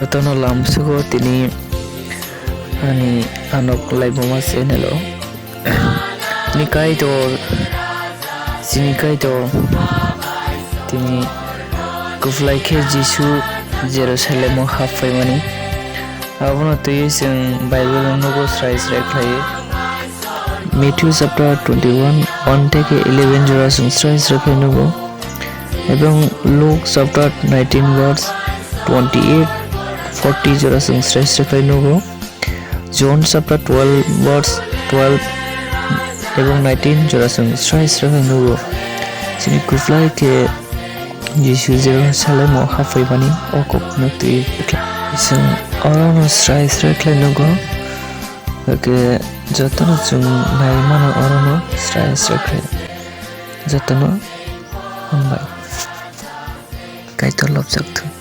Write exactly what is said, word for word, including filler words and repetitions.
Jotono lamsugo tini ani anok laibuma channel o. Tini Kaitor, chini Kaitor, tini kuplai khe Jisu Jerusalem o hap phaimani. Abono twiwi chwng Bible o nugo srai srai khlaiwi. Matthew chapter twenty-one, one theke eleven jora chwng srai srai khe nugo. Ebong Luke chapter nineteen verse twenty-eight, forty jora chwng srai srai khe nugo. John chapter twelve verse twelve ebong nineteen jora chwng srai srai khe nugo. Chini kuplai khe Jisu Jerusalem o hap phaimani o kokno twi chwng orono srai srai khlai nugo. Hwnkhe jotono chwng nai mano orono srai srai khlai. Jotono hambai. Kaitor lobjak thung.